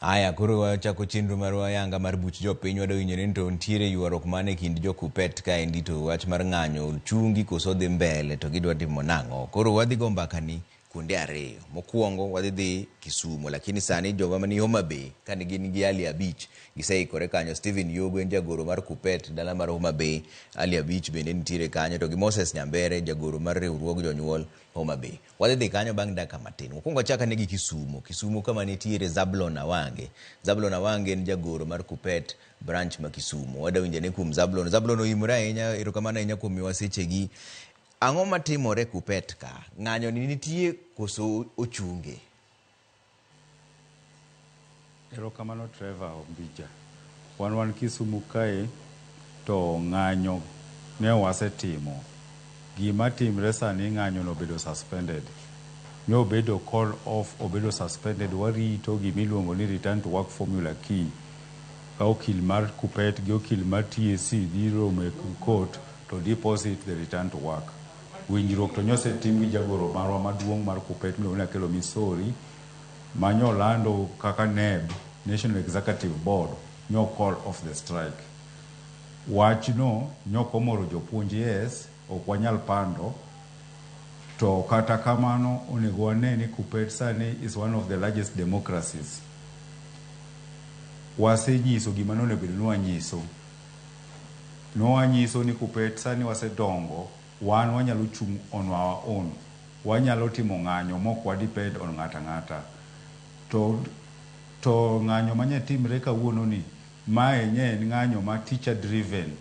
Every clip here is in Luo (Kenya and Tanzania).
Aya, koro wachako chenro marwa yanga mar buch jopiny. Wadwa winjo ni to nitiere ywaruok mane e kind jo Kuppet kaendi, to wach mar ng'anyo chungi koso dhi mbele, to gidwa timo nang'o? Koro wadhi go mbakani kuonde ariyo. Mokwongo wadhi dhi Kisumu, lakini sani joma mani Homa Bay kane gin gi Ali Abich giseikore kanyo. Stephen Yogo en jagoro mar Kuppet dala mar Homa Bay, Ali Abich bende nitiere kanyo, to gi Moses Nyambere jagoro mar riwruog jonyuol Homa Bay. Wadhi dhi kanyo bang' dakika matin. Mokwongo wachak ane gi Kisumu. Kisumu kama nitiere Zablon Awange. Zablon Awange en jagoro mar Kuppet branch ma Kisumu. Wadwa winjo ane kuom Zablon. Zablon oimore ahinya, erokamano ahinya kuom miyowa sechegi. Ang'o matimore Kuppet ka? Ng'anyo ni nitie koso ochunge? Erokamano Trevor Ombija. Wan Kisumu kae to ng'anyo ne wasetimo. Gima timre sani, ng'anyo no obedo suspended. Ne obedo call off, obedo suspended. Warito gimiluongo ni return to work formula key. Ka okil mar Kuppet gi okil mar TSC dhi romo e court to deposit the return to work. Winjruok to nyosetim gi jagoro marwa maduong' mar Kuppet miluongo ni Akelo Misori, manyolando kaka NEB, National Executive Board, nyo call off the strike. Wachno nyok omoro jopuonj, yes, ok wanyal pando. To kata kamano onego wane ni Kuppet sani is one of the largest democracies. Wasenyiso gima nonego bed ni wanyiso. Nowanyiso ni Kuppet sani wasedongo, wan wanyalo chung' on our own. Wanyalo timo ng'anyo mok wa depend on ng'ato ang'ata. To ng'anyo manye timre kawuono ni, mae nye en ng'anyo ma teacher driven.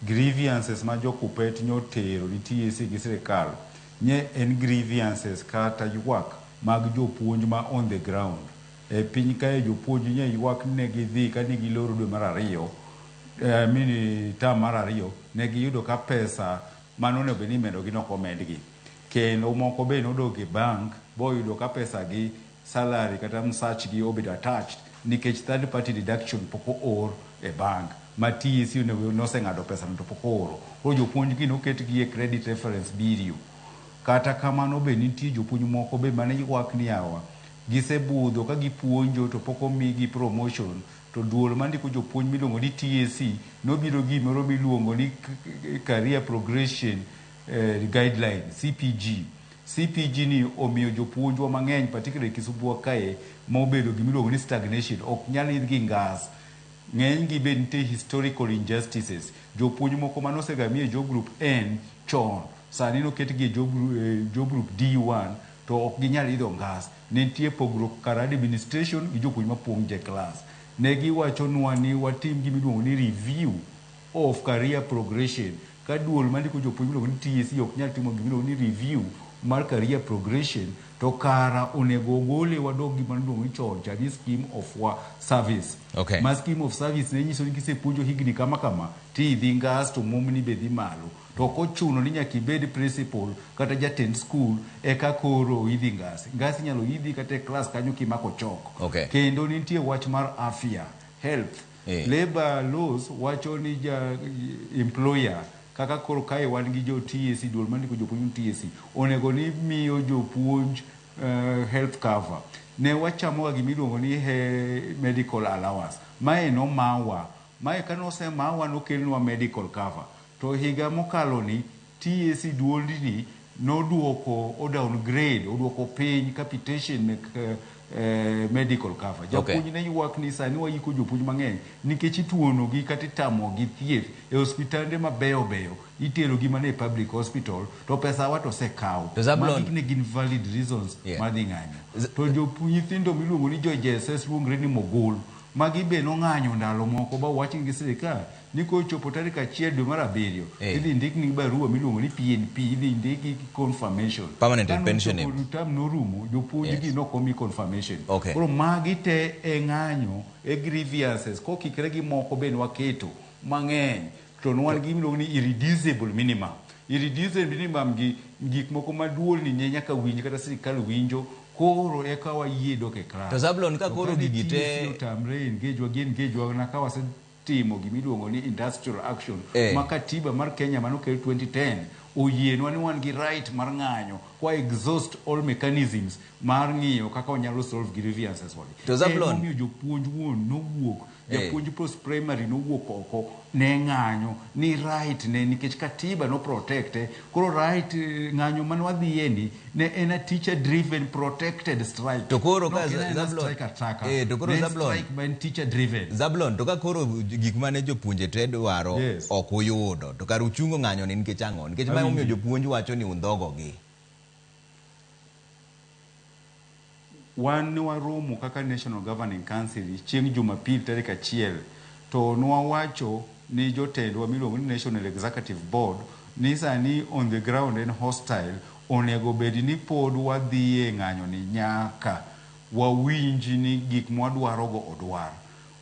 Grievances ma jo Kuppet nyotero ni TSC gi sirikal nye en grievances kata ywak mag jopuonj ma on the ground. E piny kae jopuonj nye ywak ni ne gidhi kane giloro dwe mar ariyo, I mean term mar ariyo, ne giyudo ka pesa mane onego bed ni imedogi nok omedgi. Kendo moko be nodok e bank boyudo ka pesa gi, salary kata msachgi, obedo attached nikech third party deduction pok oor e bank ma TSC onego noseng'ado pesa no to pok ooro. Koro jopuonj gi noket gi e credit reference bureau. Kata kamano be nitie jopuonj moko be mane ywak ni yawa gisebudho ka gipuonjo to pok omigi promotion, to duol mandiko jopuonj miluongo ni TSC nobiro gi gimoro miluongo ni career progression guideline, CPG. CPG ni omiyo jopuonjwa mang'eny, particularly Kisumu kae, mobedo gimiluongo ni stagnation, ok nyal idh gi ngas. Ng'eny gi be nitie historical injustices. Jopuonj moko manosega mi e job group N chon, sani noketgi e job group D1 to ok ginyal idho ngas. Ne nitie pogruok kar administration gi jopuonj mapuonjo e klas. Ne giwachonwa ni watim gimiluongo ni review of career progression. Ka duol mandiko jopuonj miluongo ni TSC ok nyal timo gimiluongo ni review mar career progression, to kara onego ogole wadog gima niluongo ni chon cha ni scheme of service. Ma scheme of service ne nyiso ni kisepuonjo higni kama kama tidhi ngas to momni be dhi malo. To ok ochuno ni nyaka ibed principal kata jatend skul eka koro idhi ngas. Ngas inyalo idhi kata e klas kanyo kimako chok. Kendo nitie wach mar afya, health. Labor laws wacho ni ja employer, kaka koro kae wan gi jo TSC, duol mandiko jopuonj ni TSC onego ni miyo jopuonj health cover. Ne wachamoga gimiluongo ni medical allowance. Mae nomawa. Mae kanosemawa nokelnwa medical cover. To higa mokalo ni TSC duolni noduoko o downgrade, oduoko piny capitation mek medical cover. Japuonj ne ywak ni sani waiko jopuonj mang'eny nikech ituonogi kata itamogi thieth e osiptande mabeyo beyo, iterogi mana e public hospital to pesa wa to osekaw. To Zablon- Magi ne gin valid reasons mar dhi ng'anyo. To jopuonj, nyithindo miluongo ni jo JSS luongre ni Mogul, magi be nong'anyo ndalo moko ba wach gi sirikal ni kochopo tarik 1 dwe mar 7 idhi ndikni barua miluongo ni PNP, idhi ndiki confirmation. Permanent Kane pension. ochopo term norumo, jopuonj gi nok omi confirmation. Koro magi te e ng'anyo, e grievances kokikre gi moko be nwaketo mang'eny. To nwan gi gimiluongo ni irreducible minimum. Irreducible minimum gi gik moko ma duol ni ne nyaka winj kata sirikal winjo koro eka wayie dok e klas. To Zablon, ka To koro kane gigi te- TSC otamre engage wa, gi engage wa na ka wase timo gimiluongo ni industrial action ma katiba mar Kenya manokel 2010 oyienwa ni wan gi right mar ng'anyo kwa exhaust all mechanisms mar ng'iyo kaka wanyalo solve grievances wagi. To Zablon, Emomiyo jopuonj wuon nowuok, japuonj post primary nowuok oko ne ng'anyo ni right ne, nikech katiba no protect koro right ng'anyo mane wadhiye ni ne en a teacher driven protected strike. To koro ka Ok en aena Zablon, strike ataka. To koro Ne en Zablon, strike ma en teacher driven. Zablon, to ka koro gik mane jopuonje te dwaro ok uyudo, to kar uchungo ng'anyo ni nikech ang'o? Nikech ma omiyo jopuonj wacho ni undhogogi. Wan ne waromo kaka National Governing Council chieng' Jumapil tarik 1, to nwawacho ni jotendwa miluongo ni National Executive Board ni sani on the ground en hostile, onego bed ni pod wadhiye ng'anyo ni nyaka wawinj ni gik mwadwarogo odwar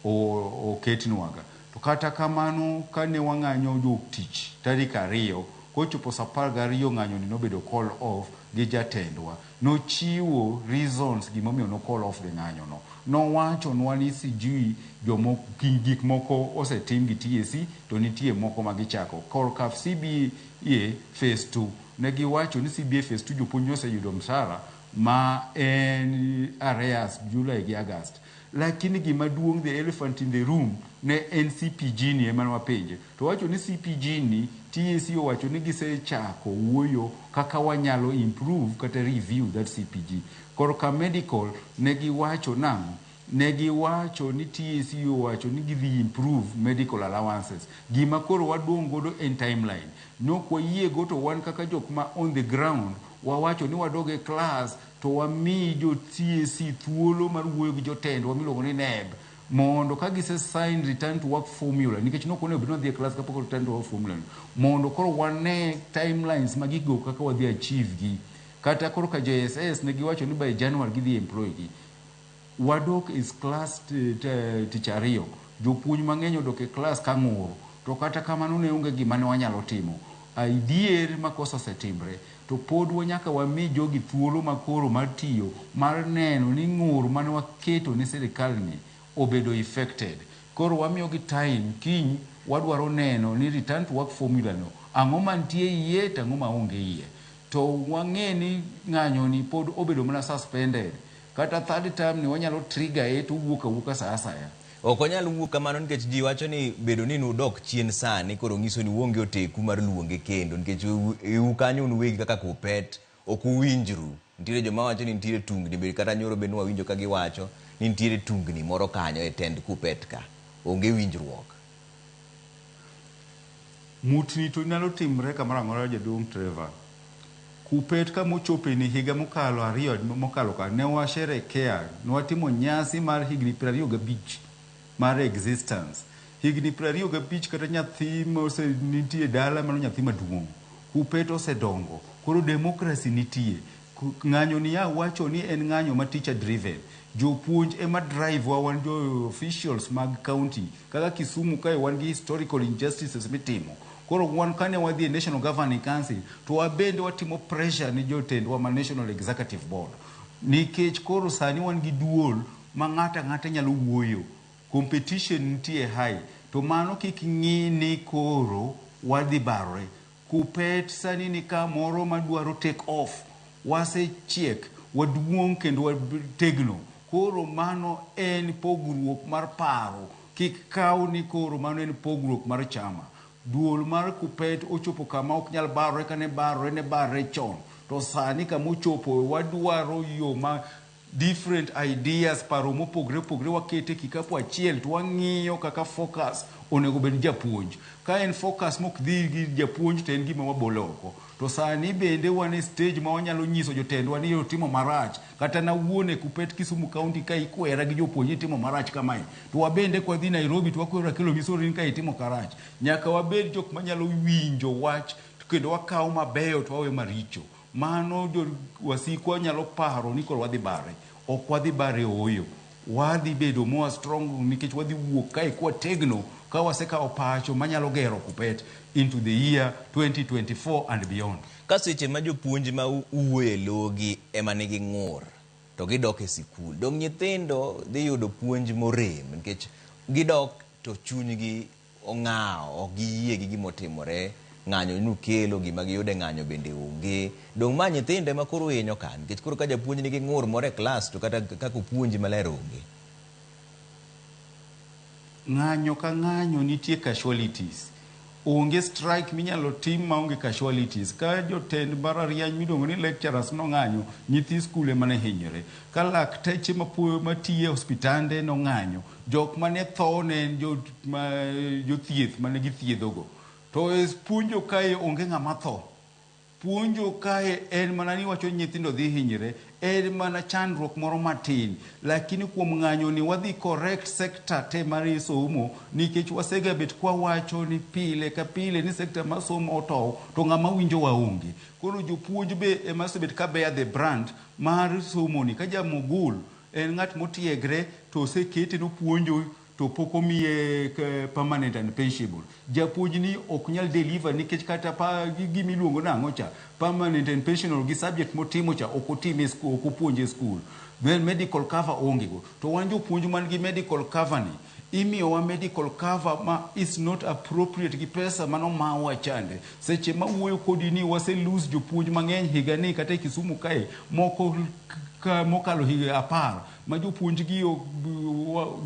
oketnwaga. To kata kamano kane wang'anyo wuok tich tarik 2, kochopo saa 12 ng'anyo ni nobedo call off gi jatendwa. Nochiwo reasons gimomiyo no call off the ng'anyo no. Nowachonwa ni sijui jomoko gik moko osetim gi TSC to nitie moko ma gichako. Korka CBA phase 2, ne giwacho ni CBA phase 2 jopuonj oseyudo mshahara ma en arrears July gi August. Lakini gima duong', the elephant in the room, ne en CPG ni ema wapenje. To wacho ni CPG ni TSC owacho ni gisechako wuoyo kaka wanyalo improve kata review that CPG. Korka medical ne giwacho nang'o? Ne giwacho ni TSC owacho ni gidhi improve medical allowances. Gima koro wadong' godo en timeline. Nok wayie go, to wan kaka jok ma on the ground wawacho ni wadog e class to wami jo TSC thuolo mar wuoyo gi jotendwa miluongo ni NEB mondo ka gise sign return to work formula, nikech nok onego bed ni wadhi e class kapok return to work formula, mondo koro wane timelines ma gigo kaka wadhi achieve gi. Kata koro ka JSS ne giwacho ni by January gidhi employ gi. Wadok e class tich ariyo, jopuonj mang'eny odok e class ka ng'ur, to kata kamano ne onge gima ne wanyalo timo. Adier makosa osetimre, to pod nyaka wami jogi thuolo makoro mar tiyo mar neno ni ng'ur mane waketo ne sirikal ni obedo affected. Koro wamiyogi time, kiny wadwaro neno ni return to work formula no ang'o mantie iye to ang'o maonge iye. To wang'e ni ng'anyo ni pod obedo mana suspended. Kata third term ni wanyalo trigger e to wuok awuoka sa asaya. Ok onyal wuok kamano nikech ji wacho ni bedo ni nudok chien sani koro nyiso ni uonge oteku mar luonge kendo, nikech u kanyo un uwegi kaka Kuppet ok uwinjru. Nitiere joma wacho ni nitiere tungni, be kata nyoro be nwawinjo ka giwacho ni nitiere tungni moro kanyo e tend Kuppet ka. Onge winjruok. Mutni to nyalo timre kamoro amora, jaduong' Trevor. Kuppet kama ochope ni higa mokalo 2 mokalo ka ne washerekea, ne watimo nyasi mar higni 25 mar existence. Higni 25 kata nyathi mose nitie dala mano nyathi maduong'. Kuppet osedongo, koro democracy nitie. Ng'anyo ni ya wacho ni en ng'anyo ma teacher driven. Jopuonj ema drive wa, wan jo officials mag county. Kaka Kisumu kae wan gi historical injustices mitimo. Koro wan kane wadhi e National Governing Council, to wabende watimo pressure ni jotendwa ma National Executive Board. Nikech koro sani wan gi duol ma ng'ato ang'ata nyalo wuoyo. Competition nitie high. To mano kik ng'i ni koro wadhi barore. Kuppet sani ni kamoro madwaro take off. Wasechiek, waduong' kendo wategno. Koro mano en pogruok mar paro. Kik kaw ni koro mano en pogruok mar chama. Duol mar Kuppet ochopo kama ok nyal barore kane barore ne barre chon. To sani kama ochopo wadwaro yo ma different ideas, paro mopogre opogre wakete kikapu achiel to wang'iyo kaka focus onego bed japuonj. Ka en focus mok dhi gi japuonj to en gima wabolo oko. To sani bende wan e stage ma wanyalo nyiso jotendwa ni otimo marach. Kata nawuon e Kuppet Kisumu County ka ikwera gi jopuonj ni itimo marach kamae. To wabende kwadhi Nairobi to wakwero Akelo Misori ni ka itimo karach. Nyaka wabed jok manyalo winjo wach kendo wakaw mabeyo to wawe maricho. Mano jo wasikwa nyalo paro ni koro wadhi bare. Ok wadhi bare ooyo. Wadhi bedo more strong nikech wadhi wuok kae kwategno ka wasekawo pacho manyalo gero Kuppet into the year 2024 and beyond. Ka seche ma jopuonj ma wuoyo e logi ema nigi ng'ur to gidok e sikul, dong' nyithindo dhi yudo puonj morem nikech gidok to chunygi ong'awo, ok giyie gi gima otimore, ng'anyo nukelo, gima giyudo e ng'anyo bende onge. Dong' ma nyithindo ema koro hinyo ka, nikech koro ka japuonj nigi ng'ur moro e klas to kata kaka opuonji maler onge. Ng'anyo ka ng'anyo nitie casualties. Onge strike minyalo tim maonge casualties. Ka jotend mbalariany miluongo ni lecturers nong'anyo, nyithi skul ema ne hinyore. Ka lakteche matiyo e osiptande nong'anyo, jok mane tho ne en jothieth mane githiedhogo. To e puonjo kae onge ng'ama tho. Puonjo kae en mana ni wacho nyithindo dhi hinyre, en mana chandruok moro matin. Lakini kuom ng'anyo ni wadhi correct sector te mar somo nikech wasega bet kwa wacho ni pile ka pile ni sector mar somo otow to ng'ama winjo waonge. Koro jopuonj be ema osebet ka bear the brand mar somo ni. Ka jamogul en ng'at motiegre to osekete nopuonjo to pok omiye permanent and pensionable. Japuonj ni ok nyal deliver nikech kata pa gima iluongo nang'o cha permanent and pensionable gi subject motimo cha ok otim e school, ok opuonj e school. Then medical cover onge go. To wan jopuonj man gi medical cover ni imiyowa medical cover ma is not appropriate gi pesa manomawa chande. Seche ma wuoyo kodi ni wase lose jopuonj mang'eny higa ni kata e Kisumu kae moko ka mokalo higa 10 ma jopuonj gi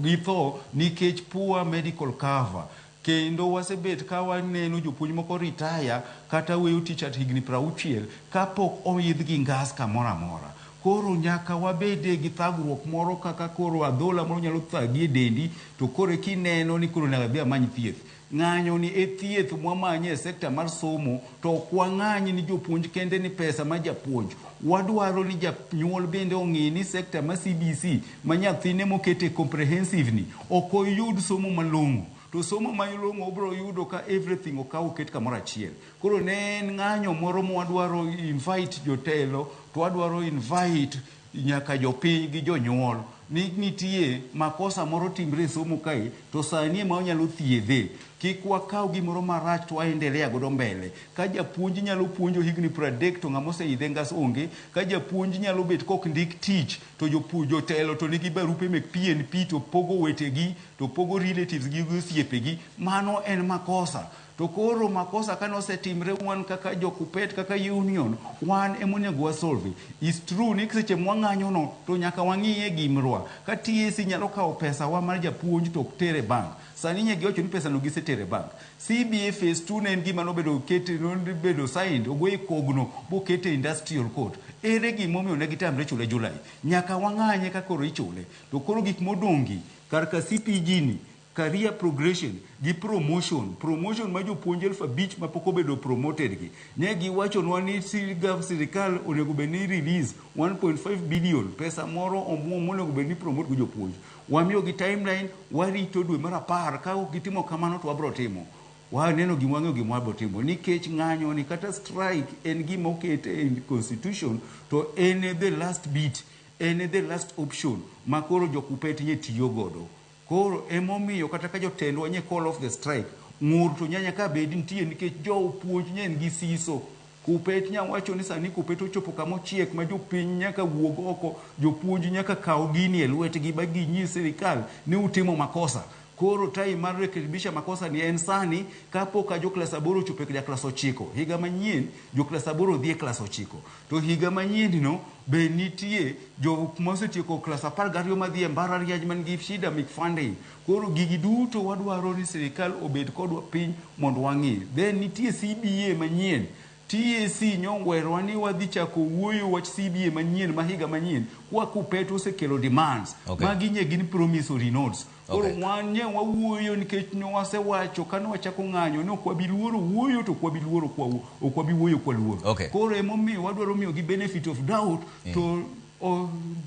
githo nikech poor medical cover. Kendo wasebet ka waneno jopuonj moko retire kata weyo tich at higni 60 kapok oidh gi ngas kamoro amora. Koro nyaka wabede gi thagruok moro kaka koro adhola moro nyalo thagi e dendi to koro kineno ni koro onego adhi amany thieth. Ng'anyo ni e thieth mwamanye e sekta mar somo to ok wang'any ni jopuonj kende ni pesa ma japuonj. Wadwaro ni janyuol bende ong'i ni sekta ma CBC ma nyathine mokete comprehensive ni ok oyud somo malong'o. To somo malong'o obiro yudo ka everything okaw oket kamoro achiel. Koro ne en ng'anyo moro mwadwaro invite jotelo to wadwaro invite nyaka jopiny gi jonyuol ni nitie makosa moro timre e somo kae to sani ema wanyalo thiedhe. Kik wakaw gimoro marach to waendelea godo mbele. Ka japuonj nyalo puonjo higni 30 to ng'ama oseidhe ngas onge. Ka japuonj nyalo bet kok ndik tich to jotelo to nigi barupe mek PNP to pogo wetegi to pogo relatives gi osiepegi. Mano en makosa. To koro makosa kane osetimre wan kaka jo-Kuppet kaka union wan emonego wasolve. Is true ni seche mwang'anyo no to nyaka wang'iye gimrwa. Ka TSC nyalo kawo pesa wa mar japuonj to ok ter e bank. Sani nye giwacho ni pesa no gisetere e bank. CBA phase 2 ne en gima nobedo ket nobedo signed ogoye kogno bokete industrial court. Ere gimomiyo ne gitamre chule July? Nyaka wang'anye ka koro ichule. To koro gik modong'gi kar ka CPG ni career progression gi promotion promotion ma jopuonj 5,000 mapok obedo promoted gi ne giwachonwa ni sirikal onego bed ni release 1.5 billion pesa moro omuom monego bed ni promote go jopuonj wamiyogi timeline warito dwe mar 10 ka ok gitimo kamano to wabro timo waneno gima wang'eyo gima wabro timo nikech ng'anyo ni kata strike en gima oket e constitution to en the last bit en the last option ma koro jo-Kuppet nye tiyo godo Koro emomiyo kata ka jotendwa nye call off the strike, ng'ur to nyanya ka bed nitie nikech jopuonj nye nigi siso. Kuppet nya wacho ni sani Kuppet ochopo kama ochiek ma jopiny nyaka wuog oko, jopuonj nyaka kaw gini e lwetgi ba ginyis sirikal ni utimo makosa. Koro time mar rekebisha makosa ni en sani kapok ka jo klas 8 ochopo e klas 9. Higa manyien jo klas 8 dhi e klas 9. To higa manyien no be nitie jok mosetieko klas 12 madhi e mbalariany man gi shida mek funding. Koro gigi duto wadwaro ni sirikal obed kodwa piny mondo wang'i. Then nitie CBA manyien. TSC nyongwerwa ni wadhi chako wuoyo wach CBA manyien ma higa manyien kwa Kuppet osekelo demands. Magi nye gin promissory notes. Koro wan nye wawuoyo nikech ne wasewacho kane wachako ng'anyo ni ok wabi luoro wuoyo to ok wabi luoro kwa ok wabi wuoyo kwa luoro. Koro emomiyo wadwaro miyogi benefit of doubt to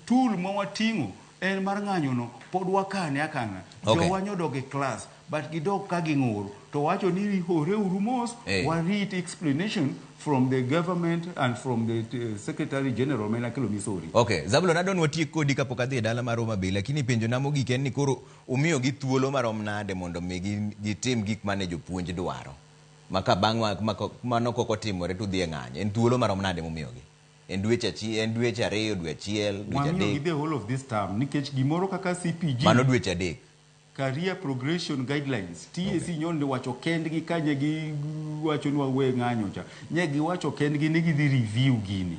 tool ma wating'o en mar ng'anyo no pod wakane akana. Jowa nyodog e class but gidog ka ging'ur to wacho ni horeuru mos warit explanation from the government and from the Secretary General ma en Akelo Misori. Okay, Zabulon adwa ni watiek kodi kapok adhi e dala mar Homa Bay, lakini penjo na mogik en ni koro umiyogi thuolo marom nade mondo mi gitim gik mane jopuonj dwaro? Ma ka bang' mano kok otimore to udhi e ng'anyo. En thuolo marom nade mumiyogi? En dweche achiel, en dweche 2, dwe 1, dweche Wamiyogi 3. the whole of this term nikech gimoro kaka CPG Mano dweche 3. Career progression guidelines TSC nyondo wacho kendgi kanye giwacho ni wawe ng'anyo cha nye giwacho kendgi ni gidhi review gini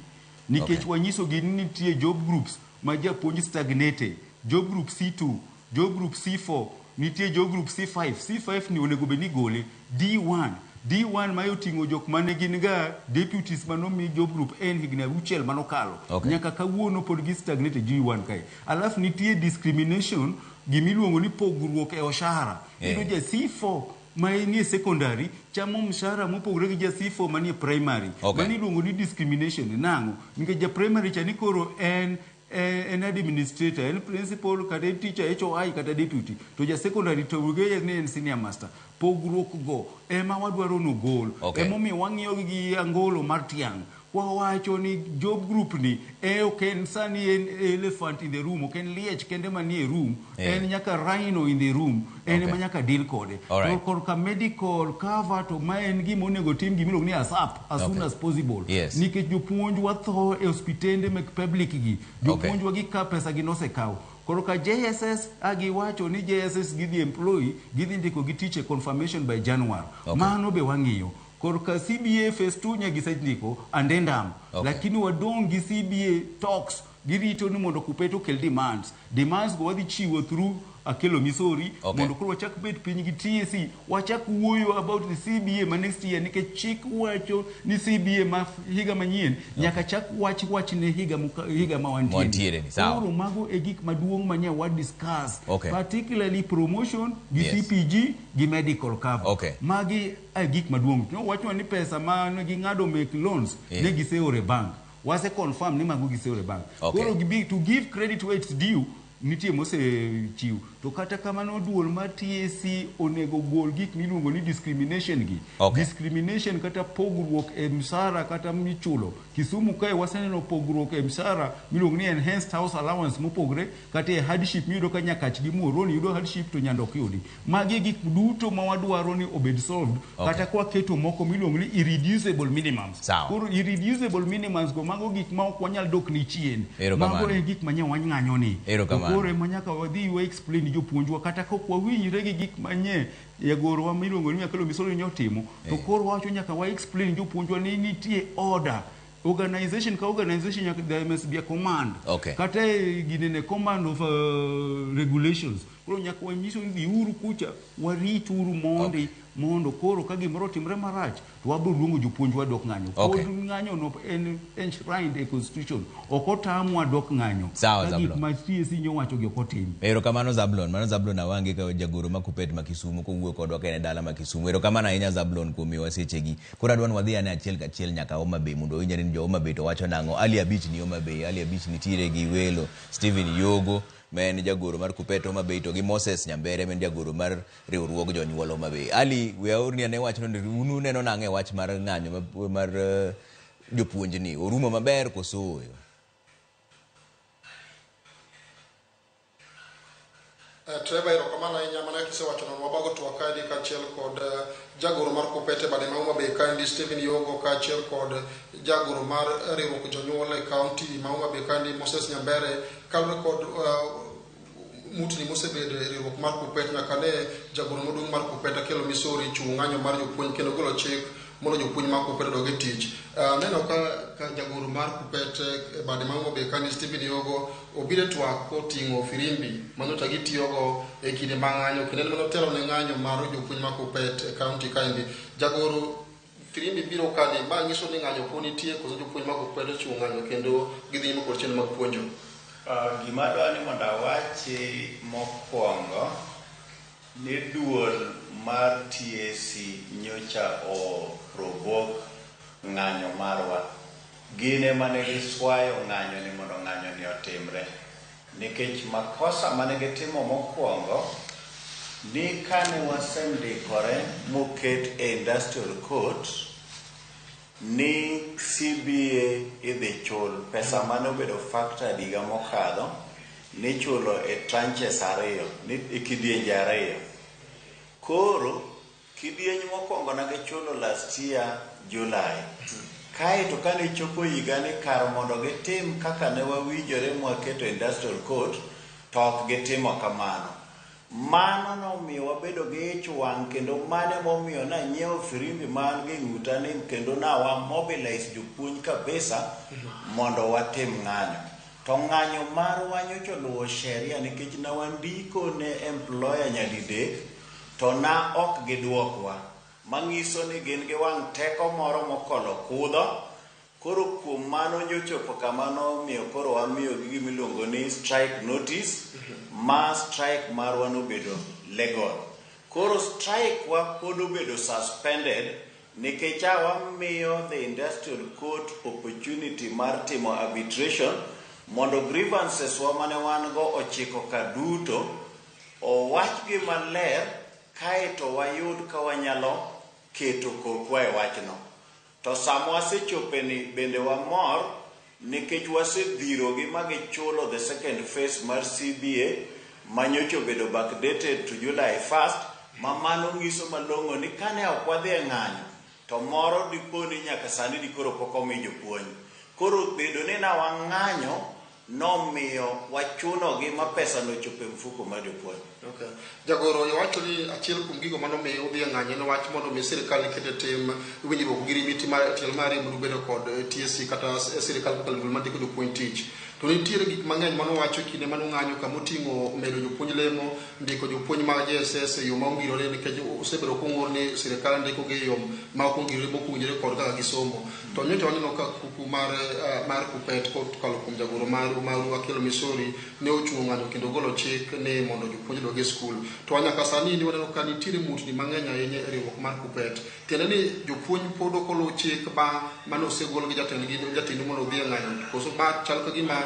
nikech wanyiso gi ni nitie job groups ma japuonj stagnate job group C2 job group C4 nitie job group C5 C5 ni onego bed ni gole D1 D1 ma oting'o jok mane gin ga deputies manomi job group N higni auchiel manokalo nyaka kawuono pod gi stagnate e G1 kae alafu nitie discrimination gimiluongo ni pogruok e oshahara iyudo ja C4 ma nie secondary chamo mshahara mopogore gi ja C4 manie primary mano iluongo ni discrimination nang'o nikech ja primary cha ni koro en en administrator en principal kata en teacher HOI kata deputy to ja secondary to ni en senior master pogruok go ema wadwaro nogol emomiyo wang'iyo gi angolo mar tiang' wawacho ni job group ni e ok en sani en elephant in the room ok en liech kende manie room en nyaka rhino in the room en ema nyaka deal kode to korka medical cover to ma en gima onego tim gimiluongo ni ASAP as soon as possible nikech jopuonj watho e osiptende mek public gi jopuonjwa gi ka pesa gi nosekaw koro ka JSS agiwacho ni JSS gidhi employ gidhi ndiko gi tich e confirmation by January mano be wang'iyo korka CBA phase 2 nya gisendiko addendum lakini wadong' gi CBA talks girito ni mondo KUPPET okel demands demands go wadhi chiwo through Akelo Misori mondo koro wachak bet piny gi TSC wachak wuoyo about the CBA ma next year nikech chik wacho ni CBA ma higa manyien nyaka chak wach wachne higa higa ma wantiere ni, sawa. Koro mago e gik maduong' ma nya wa discuss particularly promotion gi CPG gi medical cover magi e gik maduong' no wachwa ni pesa ma ne ging'ado make loans ne giseoro e bank wase confirm ni mago giseoro e bank koro gibi to give credit where it's due nitie mosechiw to kata kamano duol mar TSC onego gol gik miluongo ni discrimination gi discrimination kata pogruok e msara kata michulo Kisumu kae waseneno pogruok e msara miluongo ni enhanced house allowance mopogre kata e hardship miyudo ka Nyakach gi Muhoroni yudo hardship to Nyando ok yudi magi e gik duto ma wadwaro ni obed solved kata kwaketo moko miluongo ni irreducible minimums koro irreducible minimums go mago gik ma ok wanyal dok ni chien mago e gik ma nye wang'anyo ni to koro ema nyaka wadhi wa explain jopuonjwa kata ka ok wawinjre gi gik manye jagorwa miluongo ni Akelo Misori nyotimo to koro wacho nyaka wa explain jopuonjwa ni nitie order organization ka organization nyaka there must be a command kata e ginene command of regulations koro nyaka wanyiso ni dhiuru kucha warituru mondi mondo koro ka gimoro otimre marach to wabiro luongo jopuonjwa dok ng'anyo pod ng'anyo no en enshrined e constitution ok otamwa dok ng'anyo Sawa, ka gik Zablon. ma TSC nyowacho gi ok otim Erokamano Zablon, mano Zablon Awange ka jagoro ma KUPPET ma Kisumu kowuoyo kodwa ka en e dala ma Kisumu. Erokamano ahinya Zablon kuom miyowa sechegi. Koro adwa ni wadhi ane achiel kachiel nyaka Homa Bay mondo wawinj ane ni jo Homa Bay to wacho nang'o. Ali Abich ni Homa Bay, Ali Abich nitiere gi welo Stephen Yogo ma en jagoro mar KUPPET Homa Bay to gi Moses Nyambere ma en jagoro mar riwruog jonyuol Homa Bay. Ali, we aorni ane wachno ni un uneno nang'o e wach mar ng'anyo mar jopuonj ni? Orumo maber koso ooyo? Trevor, erokamano ahinya mana kaka isewacho no wabago twak kaendi kaachiel kod jagoro mar KUPPET e bade ma Homa Bay kaendi Stephen Yogo kaachiel kod jagoro mar riwruok jonyuol e kaunti ma Homa Bay kaendi Moses Nyambere kaluwore kod mutni mosebedo e riwruok mar KUPPET nyaka ne jagoro maduong' mar KUPPET Akelo Misori chiwo ng'anyo mar jopuonj kendo golo chik mondo jopuonj mag KUPPET odog e tich. Aneno ka jagoro mar KUPPET e bade ma Homa Bay kaendi Stephen Yogo obiro e twak koting'o firimbi manyocha gitiyogo e kinde mag ng'anyo kendo en manotelo ne ng'anyo mar jopuonj mag KUPPET e kaunti kaendi. Jagoro firimbi biro kani ma nyiso ni ng'anyo pod nitie koso jopuonj mag KUPPET ochiwo ng'anyo kendo gidhi nyime kod chenro mag puonjo. Gima adwa ni mondo awachi mokwongo ni duol mar TSC nyocha o provoke ng'anyo marwa. Gin ema ne giswayo ng'anyo ni mondo ng'anyo ni otimre. Nikech makosa mane gitimo mokwongo ni kane wasendikore moket e industrial court ni CBA idhi chul pesa mane obedo factored higa mokadho nichulo e tranches ariyo ni e kidienje ariyo. Koro kidieny mokwongo ne gichulo last year July. Kaeto kane chopo higa ni kar mondo gitim kaka ne wawinjore mwaketo industrial court to ok gitimo kamano. Mano nomiyo wabedo gi ich wang' kendo mano emomiyo nanyiewo firimbi man gi ng'uta ni kendo nawa mobilize jopuonj kabisa mondo watim ng'anyo. To ng'anyo marwa nyocha oluwo sheria nikech ne wandiko ne employer nyadidek to na ok gidwokwa. Mang'iso ni gin gi wang' teko moro mokolo kudho. Koro kuom mano nyochopo kama nomiyo koro wamiyogi gima iluongo ni strike notice ma strike marwa nobedo legal. Koro strike wa pod obedo suspended nikech a wamiyo the industrial court opportunity mar timo arbitration mondo grievances wa mane wan go ochiko ka duto owachgi maler kaeto wayud ka wanyalo keto kokwa e wachno. To sama wasechope ni bende wamor nikech wasedhirogi ma gichulo the second phase mar CBA manyocha obedo backdated to July 1st ma mano nyiso malong'o ni kane ok wadhi e ng'anyo to moro dipo ni nyaka sani dikoro pok omi jopuonj. Koro bedo ni na wang'anyo nomiyo wachunogi ma pesa no ochopo e mfuko mar jopuonj. Okay. Jagoro, iwacho ni achiel kuom gigo manomiyo udhi e ng'anyo en wach mondo mi sirikal ket e tim winjruok gi rimiti mar tielo mar ariyo mondo kod TSC kata sirikal kokalo duol mandiko jopuonj tich. To nitiere gik mang'eny manowacho e kinde manung'anyo kamoting'o medo jopuonj lemo, ndiko jopuonj mag JSS e yo ma ongirore nikech osebedo kong'ur ni sirikal ndiko gi e yo ma ok ongirore mok owinjore kod kaka gisomo. To nyocha waneno ka kuku mar KUPPET kokalo kuom jagoro maru Akelo Misori ne ochungo ng'anyo kendo golo chik ni mondo jopuonj odog e skul. To nyaka sani ni waneno ka nitiere mutni mang'eny ahinya e riwruok mar KUPPET. Tiende ni jopuonj pod ok oluw chik ma mane osegol gi jatendgi jatendu mondo odhi e ng'anyo. Koso ma chal ka gima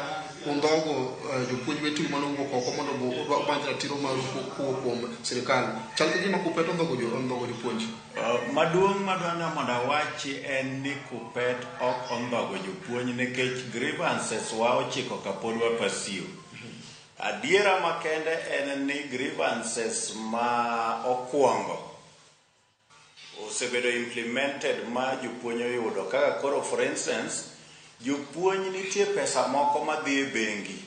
undhogo jopuonj weteu mane owuok oko mondo omany ratiro maru kowuok kuom sirikal. Chal ka gima KUPPET ondhogo jopuonj. Maduong' madwa ni mondo awachi en ni KUPPET ok ondhogo jopuonj nikech grievances wa ochiko kapod wa pursue. Adiera makende en ni grievances ma okwongo osebedo implemented ma jopuonj oyudo kaka koro for instance jopuonj nitie pesa moko madhi e bengi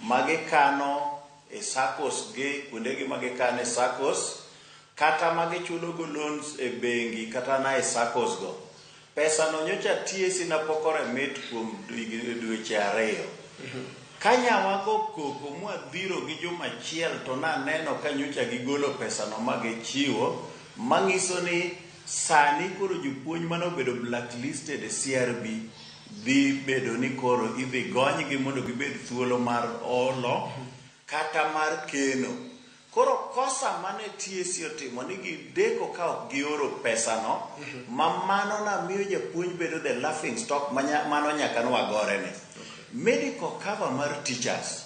ma gikano e SACCOs gi kuondegi ma gikano e SACCOs kata ma gichulo go loans e bengi kata na e SACCOs go. Pesa no nyocha TSC na pok oremit kuom dweche ariyo. Ka nyawago koko mwadhiro gi jumachiel to naneno ka nyocha gigolo pesa no ma gichiwo mang'iso ni sani koro jopuonj mane obedo blacklisted e CRB dhi bedo ni koro idhi gonygi mondo gibed thuolo mar olo kata mar keno. Koro kosa mane TSC otimo ni gideko ka ok gioro pesa no ma mano na miyo japuonj bedo the laughing stock mano nyaka nwagore ne. Medical cover mar teachers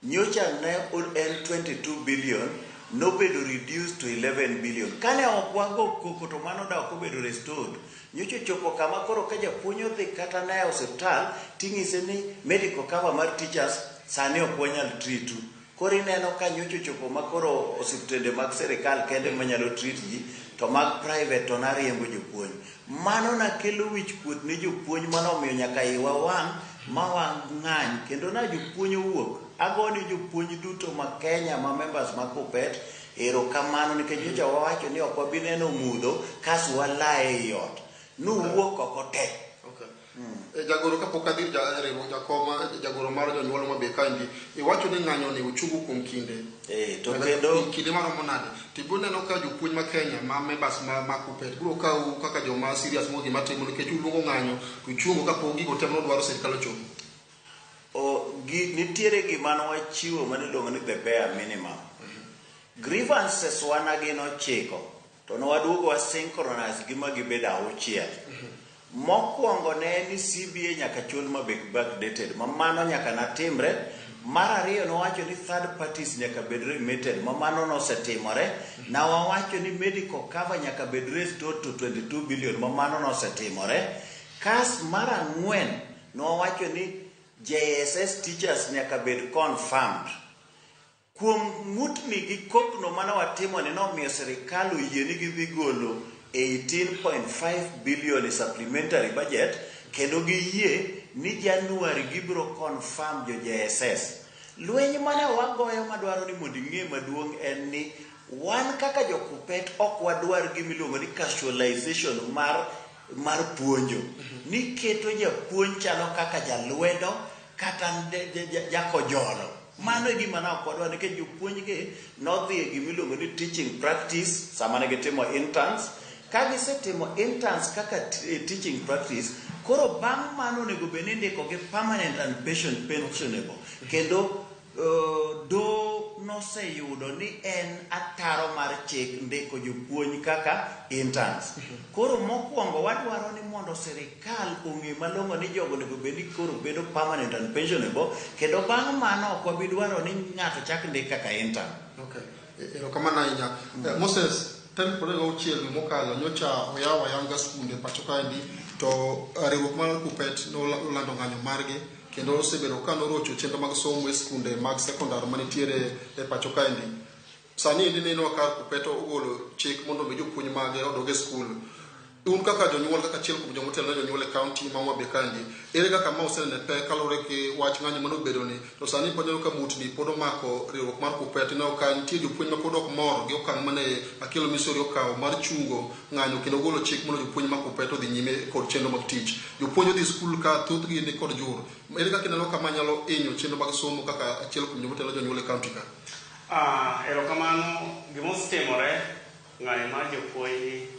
nyocha ne en 22 billion nobedo reduced to 11 billion. Kane ok wago koko to mano da ok obedo restored. Nyocha ochopo kama koro ka japuonj odhi kata ne e osiptal ting'ise ni medical cover mar teachers sani ok wanyal treat u. Koro ineno ka nyocha ochopo ma koro osiptende mag sirikal kende manyalo treat ji to mag private to nariembo jopuonj. Mano nakelo wich kuot ne jopuonj mano omiyo nyaka iwa wang' ma wang'any kendo na jopuonj owuok. Agone jopuonj duto ma Kenya ma members ma KUPPET erokamano nikech nyocha wawacho ni ok wabi neno mudho kas walaye ei ot. Nuwuok oko te. Okay. Jagoro kapok adhi riwruok jakom jagoro mar jonyuol ma be kaendi iwacho ni ng'anyo ni ochungo kuom kinde. To kendo kinde maromo nade? To ibiro neno ka jopuonj ma Kenya ma members ma KUPPET biro kawu kaka joma serious mo gima timo nikech uluongo ng'anyo to uchungo kapok gigo te manodwaro sirikal ochopo. Nitiere gima nwachiwo mane iluongo ni the bare minimum. Grievances wana gin 9 to nwaduogo wa synchronize gi ma gibedo 6. Mokwongo ne en ni CBA nyaka chul ma bed backdated ma mano nyaka natimre. Mar ariyo nowacho ni third parties nyaka bed remitted ma mano nosetimore. Na wawacho ni medical cover nyaka bed restored to 22 billion ma mano nosetimore. Kas mar ang'wen nowacho ni JSS teachers nyaka bed confirmed. Kuom ng'utni gi kokno mane watimo ni nomiyo sirikal oyie ni gidhi golo 18.5 billion e supplementary budget kendo giyie ni January gibiro confirm jo JSS. Lweny mane wagoyo madwaro ni mondo ing'e maduong' en ni wan kaka jo-Kuppet ok wadwar gima iluongo ni casualization mar puonjo. Ni keto japuonj chalo kaka jalwedo kata jakojolo. Mano e gima ne ok wadwar nikech jopuonj gi nodhi e gima iluongo ni teaching practice sama ne gitimo interns. Ka gisetimo interns kaka teaching practice, koro bang' mano onego bed ni indiko gi permanent and pensionable. Kendo do noseyudo ni en ataro mar chik ndiko jopuonj kaka interns. Koro mokwongo wadwaro ni mondo sirikal ong'e malong'o ni jogo onego bed ni koro bedo permanent and pensionable, kendo bang' mano ok wabi dwaro ni ng'ato chak ndik kaka intern. Okay. Erokamano ahinya. Moses, tarik 26 dwe mokalo nyocha oyawo ayanga skunde pacho kaendi to riwruok mar Kuppet nolando ng'anyo margi kendo osebedo ka norocho chenro mag somo e skunde mag sekondar manitiere e pacho kaendi. Sani endi neno ka Kuppet ogolo chik mondo mi jopuonj mage odog e skul. Un kaka jonyuol, kaka achiel kuom joma otelo ne jonyuol e kaunti ma Homa Bay kaendi, ere kaka ma osenene pek kaluwore gi wach ng'anyo manobedo ni to sani pod neno ka mutni pod omako riwruok mar Kuppet. Ineno ka nitie jopuonj ma pod ok mor gi okang' mane Akelo Misori okawo mar chungo ng'anyo kendo golo chik mondo jopuonj ma Kuppet odhi nyime kod chenro mag tich. Jopuonj odhi skul ka thothgi ni kod jur. Ere kaka ineno ka ma nyalo hinyo chenro mag somo kaka achiel kuom joma otelo jonyuol e kaunti ka? Erokamano. Gima osetimore, ng'anyo mar jopuonj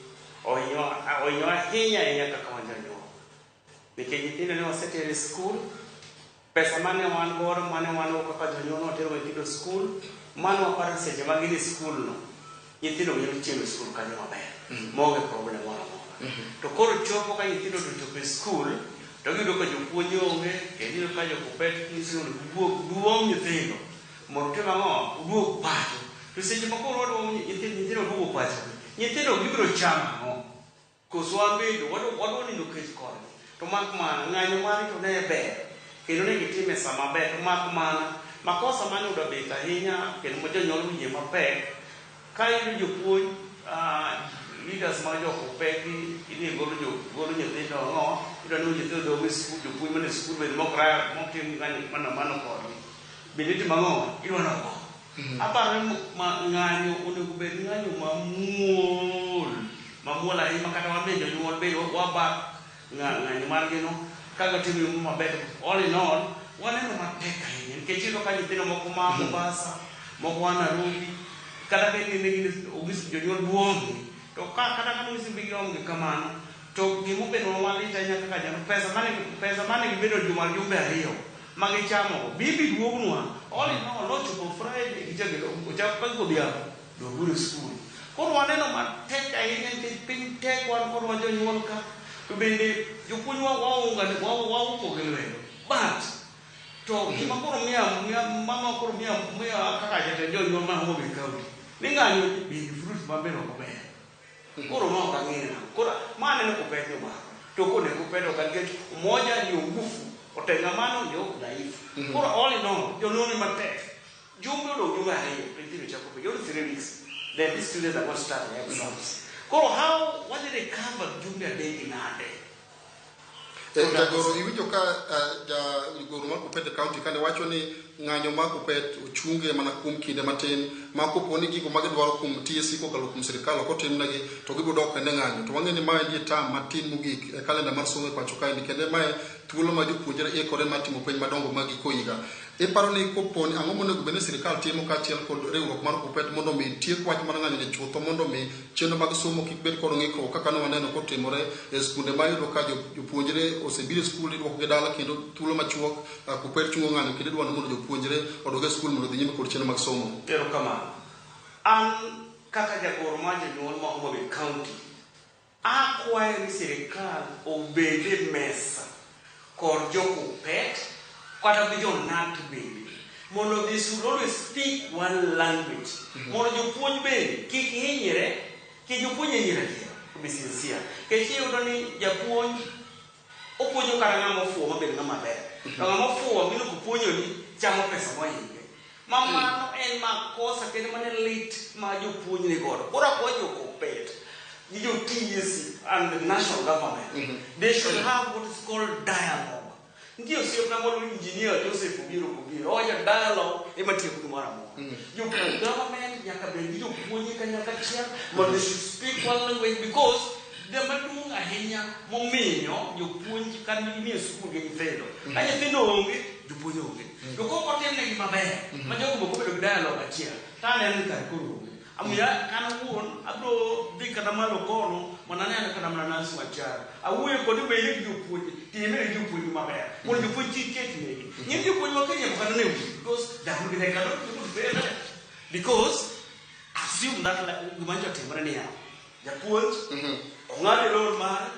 ohinyo ahinya ahinya kaka wan jonyuol. Nikech nyithindo ne oseter e skul, pesa mane wan godo mane wan go kaka jonyuol ne watero nyithindo e skul, mano waparo ni seche ma gin e skul no, nyithindo nyalo chiemo e skul kanyo maber, maonge problem moro amora. To koro chopo ka nyithindo to ochopo e skul, to giyudo ka jopuonj onge, kendo iyudo ka jo Kuppet nyiso ni mondo giwuog giom nyithindo mondo utim ang'o? Uduog pacho. To seche ma koro waduogo nyithindo duogo pacho, nyithindo gibiro chamo ang'o? Koso wan bende wadwa nindo kech kodgi. To mak mana, ng'anyo margi to ne ber, kendo ne gitime e sama ber, to mak mana, makosa mane oyudo bet ahinya, kendo ma jonyuol winje mapek, ka iyudo jopuonj, leaders mag jo Kuppet idhi golo nyithindo ang'o, iyudo ni nyithindo dong' e skul, jopuonj mane skul bende mok motim ng'anyo mano kodgi. Bende itimo ang'o? Idwa nogo. Aparo ni ng'anyo onego bed ng'anyo mamuol, mamuol ahinya ma kata wan be jonyuol be wabak ng'anyo margi no ka gitimo maber. All in all, waneno matek ahinya nikech iyudo ka nyithindo moko ma Mombasa, moko a Nairobi, kata bed ni ne gin onyis jonyuol buomgi, to ka kata ka nonyisi bi giomgi kamano, to gimobedo malit ahinya kaka janyuol, pesa mane gibedo juma jumbe ariyo ma gichamo bibi duognwa. All in all, nochopo Friday, gichako ochak ka godhiambo, doguru e skul. Koro waneno matek ahinya nikech piny tek wan kod wan jonyuol ka, to bende jopuonj waunga waumo gi lwedo. But to gima koro miya mama koro miya kaka jatend jonyuol ma Homa Bay County, ni ng'anyo bende fruit maber ok ober. Koro ma ok ang'eyo nang'o. Koro ma aneno Kuppet ni omako. To kone Kuppet ok nikech umoja ndio nguvu, utengamano ndio udhaifu. Koro all in all, jonyuol ni matek. Jumbe odong' jumbe ariyo, to nyithindo chako penj. Only 3 weeks. Then these students are going to start their exams. Koro how wadhi recover jumbe adek nade? Jagoro, iwinjo ka jagoro mar Kuppet e county kane wacho ni ng'anyo mar Kuppet ochunge mana kuom kinde matin ma kopo ni gigo ma gidwaro kuom TSC kokalo kuom sirikal ok otimnegi to gibiro dok kendo e ng'anyo. To wang'e ni mae e term matin mogik e kalenda mar somo e pacho kaendi kendo mae thuolo ma jopuonjre ikore mar timo penj madongo mag giko higa. Iparo ni kopo ni ang'o monego bed ni sirikal timo kaachiel kod riwruok mar Kuppet mondo mi tiek wach mar ng'anyo ni chutho mondo mi chenro mag somo kik bed kod ng'ikruok kaka ne waneno kotimore e skunde ma iyudo ka jopuonjre osebiro e skul idwokogi dala kendo thuolo machuok Kuppet chungo ng'anyo kendo idwaro ni mondo jopuonjre odog e skul mondo odhi nyime kod chenro mag somo. Erokamano. An kaka jagoro mar jonyuol ma Homa Bay County, akwayo ni sirikal obed e mesa kod jo Kuppet kata gi jo KNUT bende mondo they should always speak one language. Mondo jopuonj bende kik hinyre, kik jopuonj hinyre adiera, to be sincere. Nikech iyudo ni japuonj opuonjo kata ng'ama ofuwo mabed ng'ama ber. To ng'ama ofuwo mino kopuonjoni chamo pesa mohinge. Ma mano en makosa kendo mano lit ma jopuonj ni godo. Koro akwayo jo Kuppet gi jo TSC and the national government, they should have what is called dialogue. Nitie osiepna moro engineer Joseph Obiero Kobiro, owacho dialogue ema tieko gimoro amora. Jo government nyaka bed gi jopuonj kanyakla achiel mondo they should speak one language, because gima duong' ahinya momiyo jopuonj kata nie skul gi nyithindo, ka nyithindo onge, jopuonj onge. To kok otimnegi maber ma jogo bok obedo gi dialogue achiel, to aneno ni kar koro onge. Omiyo an awuon abiro dhi kata malo kono mondo anene kata mana Nancy Wachara. Awuoyo kode bende gi jopuonj, time gi jopuonj maber mondo jopuonj kik ket negi. Ng'eny jopuonj ma Kenya ok ne wi because they cannot be able to pay rent. Because assume that, like, gima nyocha otimore niya, japuonj ong'ado loan mare,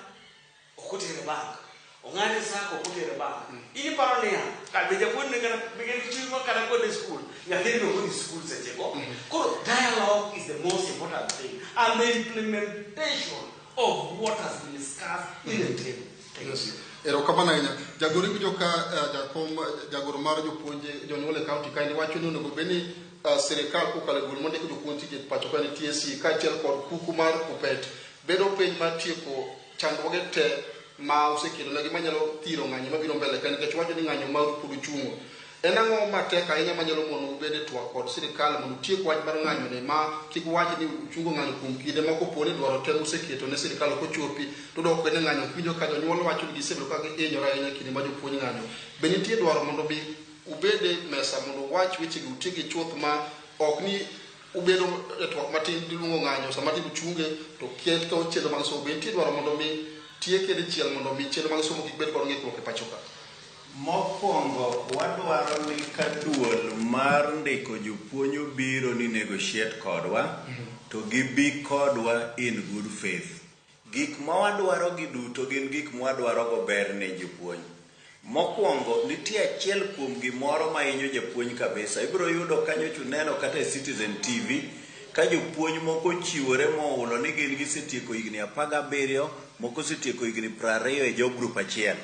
ok otere bank, ong'ade SACCO, ok otere bank. In iparo niya, ka be japuonj ne kata be gin chuny ma kata kode school, nyathini ok odhi school sechego. Koro dialogue is the most important thing and the implementation of what has been discussed in the table. Thank you. Erokamano ahinya. Jagoro, iwinjo ka jakom, jagoro mar jopuonj jonyuol e kaunti kaendi wacho ni onego bed ni sirikal kokalo e duol mondiko jopuonj tije pacho ka ni TSC kaachiel kod kuku mar KUPPET bedo piny mar tieko chandruoge te ma osekelo negi manyalo thiro ng'anyo mabiro mbele ka, nikech wacho ni ng'anyo maru pod ochungo. En ang'o matek ahinya manyalo mono ubed e twak kod sirikal mondo utiek wach mar ng'anyo ni, ma kik wach ni uchungo ng'anyo kuom kinde ma kopo ni dwaro te museketo ne sirikal ok ochopi to dok ni ng'anyo? Winjo ka jonyuol wacho ni gisebedo ka gihinyore ahinya kinde ma jopuonj ng'anyo. Be nitie dwaro mondo bi ubed e mesa mondo uwach wechegi, utiekgi chuth, ma ok ni ubedo e twak matin tiluongo ng'anyo sama ti uchunge to ketho chenro mag somo? Be nitie dwaro mondo mi tieke dichiel mondo mi chenro mag somo kik bed kod ng'ikruok e pacho ka? Mokwongo, wadwaro ni ka duol mar ndiko jopuonj obiro ni negotiate kodwa, to gibi kodwa in good faith. Gik ma wadwaro gi duto gin gik mwadwaro go ber ne jopuonj. Mokwongo, nitie achiel kuom gimoro ma hinyo japuonj kabisa. Ibiro yudo kanyo uneno kata e Citizen TV ka jopuonj moko ochiwore mohulo ni gin gisetieko higni 17, moko osetieko higni 20 e job group achiel.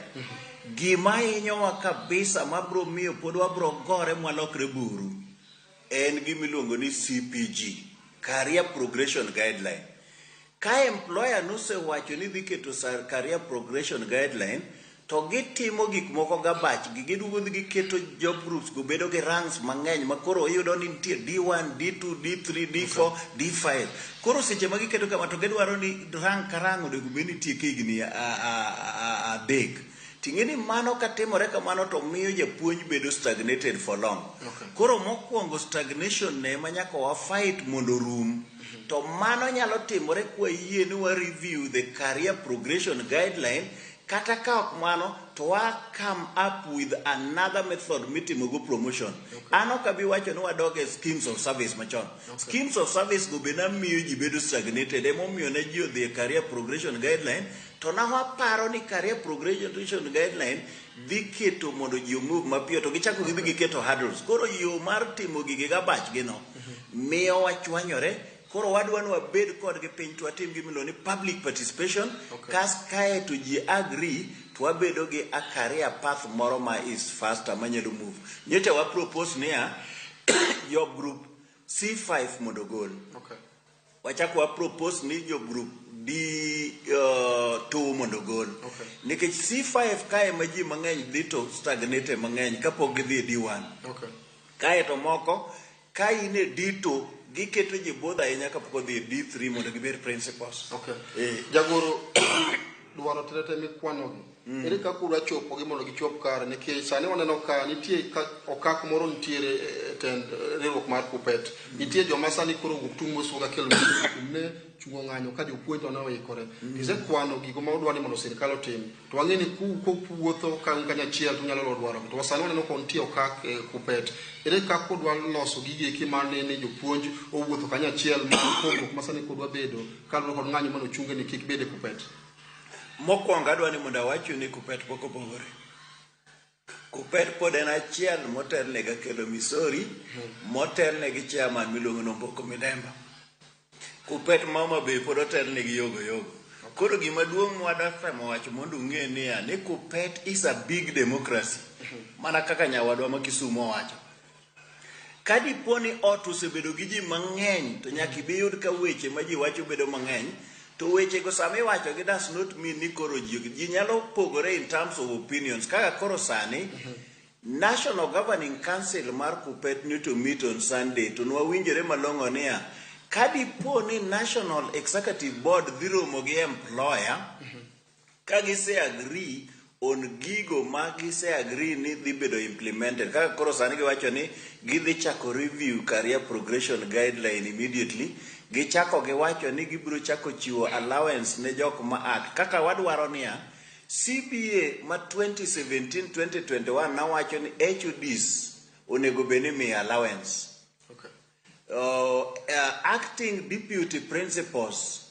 Gima hinyowa kabisa mabiro miyo pod wabiro gore mwalokre buru en gimiluongo ni CPG, Career Progression Guideline. Ka employer nosewacho ni dhi keto Career Progression Guideline, to gitimo gik moko gabachgi, giduogo dhi giketo job groups go bedo gi ranks mang'eny ma koro iyudo ni nitie D1, D2, D3, D4, D5. Koro seche ma giketo kama to gidwaro ni rank ka rank onego bed ni tieko higni 3. Ting'e ni mano katimore kamano to miyo japuonj bedo stagnated for long. Koro mokwongo, stagnation ne ema nyaka wa fight mondo orum. To mano nyalo timore kwayie ni wa review the Career Progression Guideline, kata ka ok mano to wa come up with another method mitimogo promotion. An ok abi wacho ni wadog e schemes of service machon. Schemes of service go be namiyo ji bedo stagnated, emomiyo ne ji odhi e Career Progression Guideline, to na waparo ni Career Progression Guideline dhi keto mondo ji omove mapiyo, to gichako gidhi giketo hurdles. Koro yo mar timo gigi gabachgi no miyo wachwanyore. Koro wadwa ni wabed kodgi piny to watim gimiluongo ni public participation. Kas kae to ji agree to wabedo gi a career path moro ma is faster manyalo move. Nyocha wa propose niya, job group C5 mondo ogol. Wachako wa propose ni job group D2 mondo ogol. Nikech C5 kae ma ji mang'eny dhi to stagnate mang'eny kapok gidhi e D1. Kae to moko ka in e D2, giketo ji budho ahinya kapok odhi e D3 mondo gibed principals. Jagoro, dwaro tete mikwanogi, ere kaka udwa chopogi mondo gichop kare? Nikech sani waneno ka nitie ka okak moro nitiere e tend riwruok mar KUPPET. Nitie joma sani koro owuok tung' mosuo kelo ne chungo ng'anyo ka jopuonj to ne oikore. Isekwano gigo ma udwa ni mondo sirikal otim, to wang'e ni kuwuotho ka un kanyachiel to unyalo lo dwaro. To sani waneno ka nitie okak e KUPPET. Ere kaka udwa loso gigi eki mar ni jopuonj owuotho kanyachiel ma pogruok ma sani kodwa bedo kaluwore kod ng'anyo mane ochunge ni kik bed e KUPPET? Mokwongo, adwa ni mondo awachu ni KUPPET pok opogore. KUPPET pod en achiel motelne gi Akelo Misori, motelne gi chairman miluongo ni Omboko Midemba. KUPPET ma Homa Bay pod otelne gi Yogo Yogo. Koro gima duong' mwadwa temo wacho mondo ung'e niya ni KUPPET is a big democracy. Mana kaka nyawadwa ma Kisumu owacho. Ka dipo ni ot osebedo gi ji mang'eny, to nyaka ibi yud ka weche ma ji wacho bedo mang'eny. To wechego sama iwacho gi does not mean ni koro ji nyalo pogore in terms of opinions. Kaka koro sani, National Governing Council mar Kuppet ni to meet on Sunday to nwawinjore malong'o niya, ka dipo ni National Executive Board dhi romo gi employer, ka gise agree on gigo ma gise agree ni dhi bedo implemented. Kaka koro sani giwacho ni gidhi chako review career progression guideline immediately. Gichako giwacho ni gibiro chako chiwo allowance ne jok ma act. Kaka wadwaro niya, CBA ma 2017-2021 nawacho ni HODs onego bed ni imiyo allowance. Acting deputy principals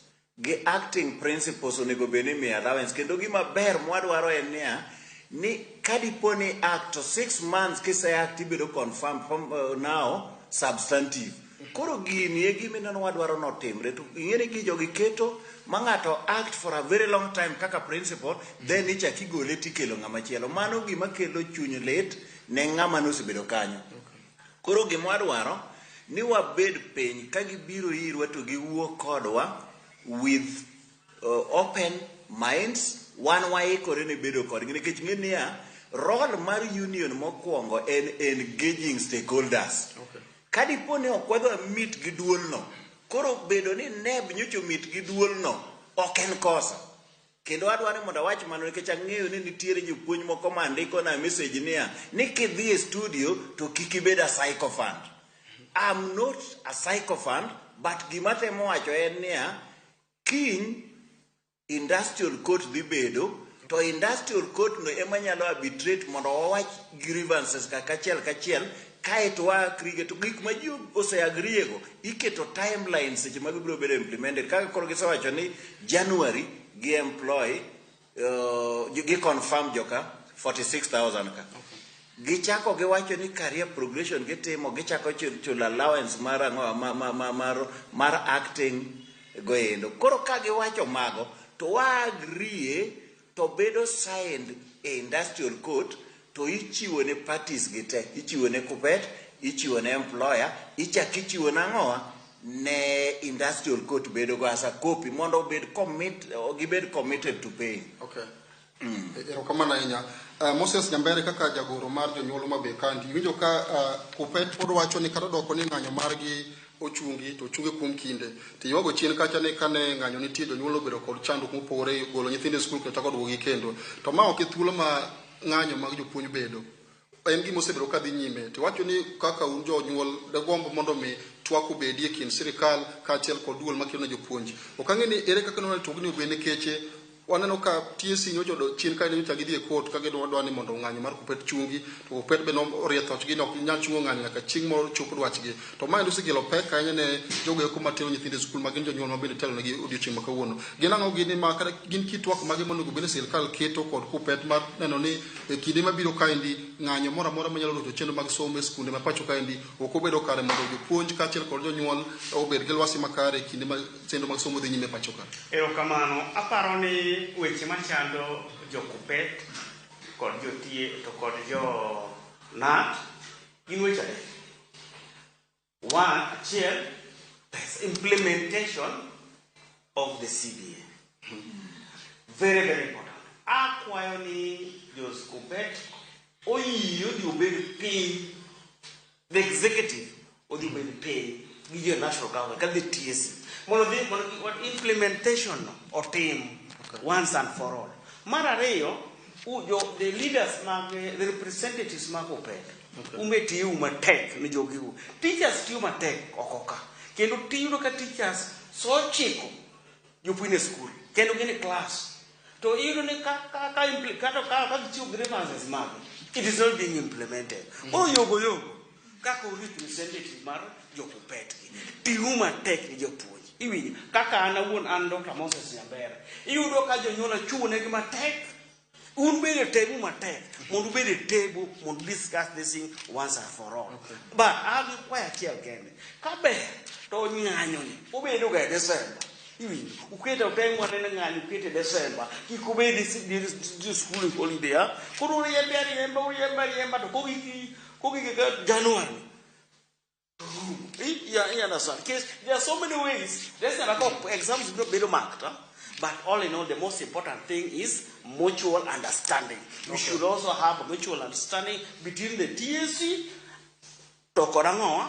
gi acting principals onego bed ni imiyo allowance. Kendo gima ber mwadwaro en niya, ni kadipo ni act to 6 months kise act ibedo confirmed from now substantive. Koro gini e gima ineno wadwaro notimre to ing'e ni jogi keto ma ng'ato act for a very long time kaka principal, then ichak igole tikelo ng'ama chielo. Mano gima kelo chuny lit ne ng'ama nosebedo kanyo. Koro gima wadwaro ni wabed piny ka gibiro irwa to giwuo kodwa with open minds. Wan waikore ne bedo kodgi nikech ng'e niya, role mar union mokwongo en engaging stakeholders. Ka dipo ni ok wadwa meet gi duolno, koro bedo ni NEB nyocha meet gi duolno ok en kosa. Kendo adwa ni mondo awach mano nikech ang'eyo ni nitiere jopuonj moko ma ndiko na message niya ni kidhi e studio to kik ibed a sycophant. I'm not a sycophant, but gima temo wacho en niya, kiny industrial court dhi bedo to industrial court no ema nyalo arbitrate mondo wawach grievances ka kachiel kachiel, kaeto wa agree to gik ma ji ose agree go iketo timeline seche ma gibiro bedo implemented. Kaka koro gisewacho ni January gi employ gi confirm joka 46,000 ka gichako giwacho ni career progression gitimo, gichako chulo allowance mar ang'o mar acting goendo. Koro ka giwacho mago to wa agree to bedo signed e industrial court to ichiwo ne parties gi te, ichiwo ne Kuppet, ichiwo ne employer, ichak ichiwo ne ang'owa ne industrial court bedo go as a copy mondo obed commit, gibed committed to paying. Okay. Erokamano ahinya. Moses Nyambere, kaka jagoro mar jonyuol Homa Bay County, iwinjo ka Kuppet pod wacho ni kata doko ni ng'anyo margi ochungi to ochungi kuom kinde, to ywago chien kacha ni kane ng'anyo nitie jonyuol obedo kod chandruok mopogore, golo nyithindo e skul kendo chako duogogi kendo, to ma ok e thuolo ma ng'anyo mag jopuonj bedo en gima osebedo ka dhi nyime. To wacho ni kaka un jonyuol degombo mondo mi twak obedie e kind sirikal kaachiel kod duol makelo ne jopuonj. Ok ang'e ni ere kaka noneno twagni obed, nikech waneno ka TSC nyocha odo chien ka nyocha gidhi e court ka gidwa ni mondo ng'anyo mar Kuppet chungi, to Kuppet be norie thochgi ni ok ginyal chungo ng'anyo nyaka chieng' moro chop dwachgi. To maendi osekelo pek ahinya ne jogo eko matero nyithindo e skul ma gin jonyuol ma bende telonegi odiochieng' ma kawuono. Gin ang'o gini ma kata gin kit twak mage monego bed ni sirikal keto kod Kuppet mar neno ni e kinde mabiro kaendi ng'anyo moro amora manyalo rocho chenro mag somo e skunde ma pacho kaendi ok obedo kare, mondo jopuonj kaachiel kod jonyuol obed gi lwasi makare e kinde ma chenro mag somo dhi nyime e pacho ka? Erokamano. Aparo ni weche machando jo Kuppet kod jotie to kod jo KNUT gin weche adek. One, achiel, pesa, implementation of the CBA. Very, very important. Akwayo ni jo Kuppet oyie odhi obed piny, the executive odhi obed piny gi jo national government kata the TSC mondo implementation no otim once and for all. Mar ariyo, jo the leaders mag the representatives mag Kuppet ume tiyo matek ne jogiu. Teachers tiyo matek oko ka kendo tiyudo ka teachers so chiko jopuonj e skul kendo gin e class, to iyudo ni ka kata ka gichiwo grievances magi, it is not being implemented. Koro yogo yogo kaka u representative mar jo Kuppet gi tiyo matek ni jopuonj. Iwinjo kaka an awuon an Dr. Moses Nyambere, iyudo ka jonyuol achung'negi matek. Un bende temu matek mondo ubed e table mondo discuss this thing once and for all. But an gi kwayo achiel kende, ka ber to ng'anyo ni obedo ga e December. Iwinjo ukete oteng'wa nene ng'anyo ukete December, kik obed e school holiday. Ha koro uriembe ariemba, uriembe ariemba, to kogik ka January. You, you understand? Because there are so many ways. There's another exams biro bedo marked, huh? But all in all, the most important thing is mutual understanding. We should also have a mutual understanding between the TSC to kod ang'owa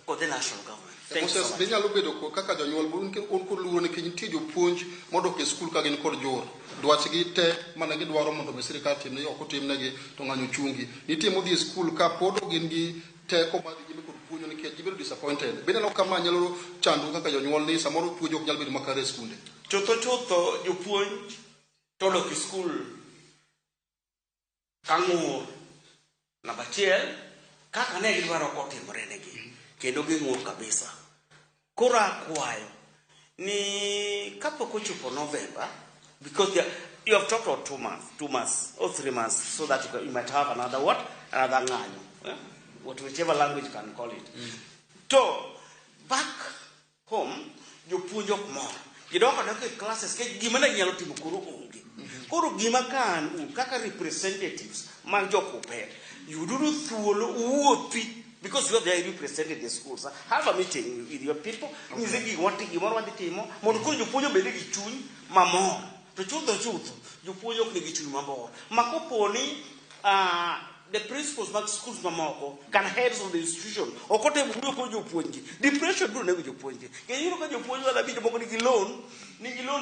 kod the national government. Thank you so Moses, much. be nyalo bedo kaka jonyuol un kod luoro nikech nitie jopuonj modok e skul ka gin kod jor. Dwachgi te mane gidwaro mondo mi sirikal timne ok otimnegi to ng'anyo chungi. Nitie modhi e skul ka pod ok gin gi teko mar dhi nyime kod puonjo nikech gibedo disappointed. Be ineno ka ma nyalo chandou kaka jonyuol ni samoro puonjo ok nyal bedo makare e skunde? Chutho chutho jopuonj to odok e skul ka ng'ur. Namba achiel, kaka ne gidwaro ok otimore negi, kendo ging'ur kabisa. Koro akwayo ni kapok ochopo November, because they are, you have talked about 2 months, 2 months or 3 months, so that you might have another what? Another ng'anyo. Eh? What, whichever language you can call it. To back home, jopuonj ok mor. Gidok adok e classes nikech gima ne ginyalo timo koro onge. Koro gima kan un kaka representatives mag jo Kuppet, yuduru thuolo uwuothi because you are there represented the schools. Have a meeting with your people. Nyise gimoro wadhi timo mondo koro jopuonj obed gi chuny mamor. To chutho chutho, jopuonj ok nigi chuny mamor. Ma kopo ni the principals mag schools mamoko kan heads of the institution ok otemo wuoyo kod jopuonjgi depression biro nego jopuonjgi kendo iyudo ka jopuonj wala abich moko nigi loan